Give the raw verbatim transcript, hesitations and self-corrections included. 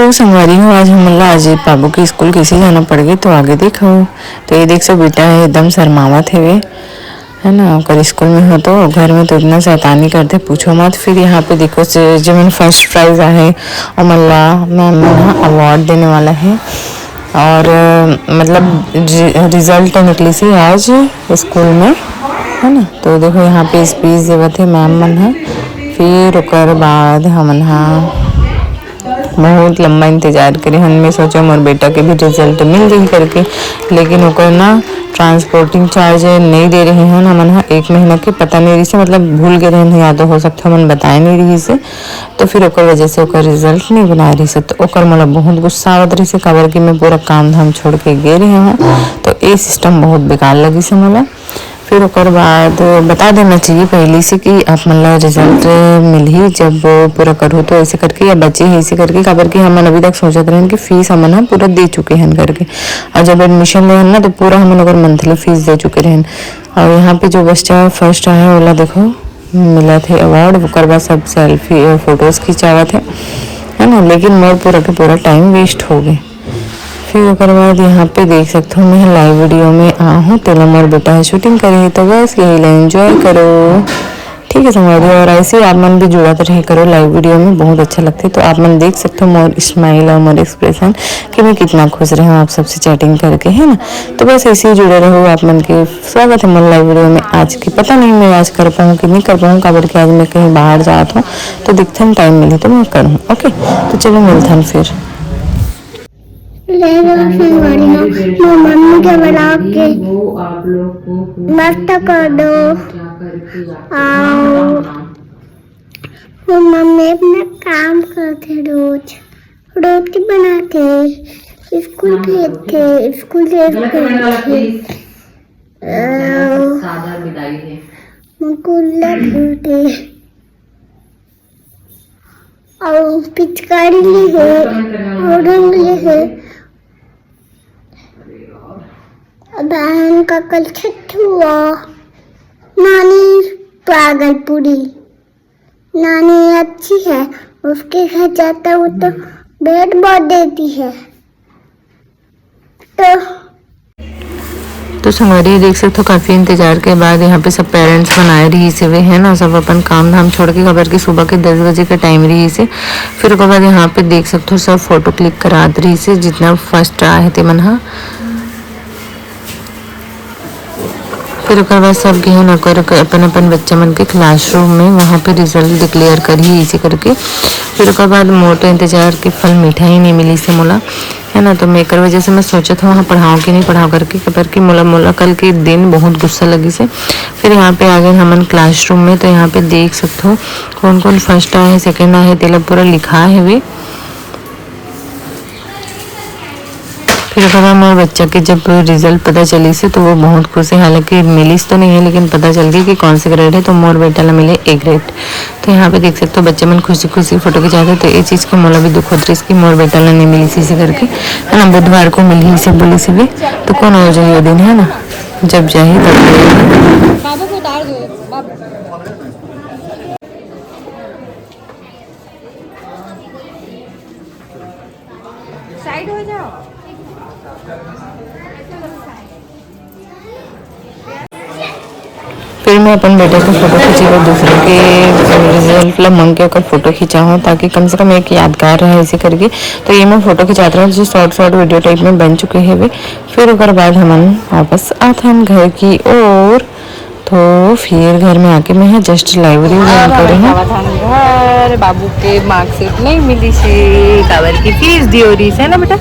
तो संगवारी हो, आज हमन ला आज बाबू के स्कूल कैसे जाना पड़ गई, तो आगे देखो। तो ये देख सब बेटा है, एकदम शर्मावत हेवे, है ना। ओकर स्कूल में हो तो घर में तो इतना शैतानी करते, पूछो मत। फिर यहाँ पे देखो से जेमन फर्स्ट प्राइज आहे, ओमन ला मैम मन ह अवार्ड देने वाला है। और अ, मतलब रिजल्ट निकली से आज स्कूल में, है ना। तो देखो यहाँ पे स्पीच देवत है मैम मन ह। फिर ओकर बाद हमन ह बहुत लंबा इंतजार करे हन। मैं सोचा मोर बेटा के भी रिजल्ट मिल जाही करके, लेकिन ओकर ना ट्रांसपोर्टिंग चार्ज नहीं दे रहे हन हमन ह एक महीना के, पता नहीं रहिसे, मतलब भूल गए रहन, या तो हो सकता हमन बताए नहीं रहिसे, तो फिर ओकर वजह से ओकर रिजल्ट नहीं बनाए रहिसे। तो ओकर मोला बहुत गुस्सा आवत रहिसे, काबर कि मैं पूरा काम धाम छोड़ के गे रहे हूँ, तो ये सिस्टम बहुत बेकार लगिसे मोला। फिर ओकर बाद बता देना चाहिए पहले से कि आप मन ला रिजल्ट मिलही जब पूरा करहू, तो ऐसे करके या बचे है ऐसे करके, काबर कि हमन अभी तक सोचत रहन कि फीस हमन ह पूरा दे चुके हन करके, और जब एडमिशन ले हन ना तो पूरा हमन ओकर मंथली फीस दे चुके रहन। और यहाँ पे जो बच्चा फर्स्ट आया ओला देखो मिलत हे अवार्ड, ओकर बाद सब सेल्फी फोटोज खिंचावत है, है ना। लेकिन मोर पूरा के पूरा टाइम वेस्ट हो गए। फिर ओकर बाद यहाँ पे देख सकते हो मैं लाइव वीडियो में आ हूँ, तेला मोर बेटा है शूटिंग करे है, तो बस यही ला एंजॉय करो। ठीक है संगवारी, और ऐसे ही आप मन भी जुड़त रहे करो लाइव वीडियो में, बहुत अच्छा लगता है। तो आप मन देख सकते हो मोर स्माइल और मोर एक्सप्रेशन कि मैं कितना खुश रहे हूँ आप सबसे चैटिंग करके, है ना। तो बस ऐसे ही जुड़े रहो आप मन के। स्वागत है मोर लाइव वीडियो में। आज की पता नहीं मैं आज कर पाऊँ कि नहीं कर पाऊँ, काबर कि आज मैं कहीं बाहर जात हूँ, तो दिखथन टाइम मिली तो मैं करूँ। ओके, तो चलो मिलथन फिर। ले लो संगवारी हो, मोर मम्मी के ब्लॉग के मस्त कर दो। आओ, मोर मम्मी अपना काम करथे रोज, रोटी बनाथे, स्कूल भेजथे, स्कूल ड्रेस पहनथे, अ, सादा विदाई है। स्कूल भेजथे। अउ पिचकारी ले हे, अउ रंग ले हे। बहन का कल छठ हुआ। नानी पागल पूरी। नानी अच्छी है, उसके घर जाता हूँ तो बेड बहुत देती है। तो तो संगवारी देख सकते हो, काफी इंतजार के बाद यहाँ पे सब पेरेंट्स मन आए रहिस हवे, है ना, सब अपन काम धाम छोड़ के, काबर कि सुबह के दस बजे का टाइम रहिस हे। फिर ओकर बाद यहाँ पे देख सकते हो, सब फोटो क्लिक करात रहिस हे, जितना फर्स्ट आए हे ते मन हा। फिर ओकर बाद सब गे हे ना कर अपन अपन बच्चा मन के क्लासरूम में, वहाँ पे रिजल्ट डिक्लेयर करही इसे करके। फिर ओकर बाद मोर तो इंतजार के फल मीठा ही नहीं मिलिस हे मोला, है ना। तो मैं एकर वजह से मैं सोचत हूँ वहाँ पढ़ाऊँ कि नहीं पढ़ाऊँ करके, काबर कि मोला, मोला कल के दिन बहुत गुस्सा लगिस हे। फिर यहाँ पे आ गए हमन क्लासरूम में, तो यहाँ पे देख सकते हो कौन कौन फर्स्ट आए हे, सेकंड आए हे, तेला पूरा लिखा हेवे। फिर ओकर बाद मोर बच्चा के जब रिजल्ट पता चलिस हे तो वो बहुत खुश हे, हालांकि मिलिस तो नहीं हे लेकिन पता चल गई कि कौन से ग्रेड हे, तो मोर बेटा ला मिले ए ग्रेड। तो यहाँ पे देख सकते हो बच्चे मन खुशी खुशी फोटो खिंचाते, तो ये चीज के मोला भी दुख होत रहिस कि मोर बेटा ला नहीं मिलिस इसे करके, है ना, बुधवार को मिलही इसे बोलिस हे, तो कौन हो जाही वो दिन, है ना, जब जाही तब। बाबू को उतार दो, बाबू। साइड हो जाओ। फिर मैं अपन बेटा के फोटो खींचे बर दूसरे के रिजल्ट ला मांग के ओकर फोटो खींचा हूँ, ताकि कम से कम एक यादगार रहे इसे करके। तो ये मैं फोटो खिंचात रहूँ, जो शॉर्ट शॉर्ट वीडियो टाइप में बन चुके हेवे। फिर ओकर बाद हमन वापस आथन घर की ओर। तो फिर घर में आके मैं जस्ट लाइव वीडियो ज्वाइन करे हूँ। घर बाबू के मार्कशीट नहीं मिलिस हे, काबर की फीस दियो रहिस हे ना बेटा।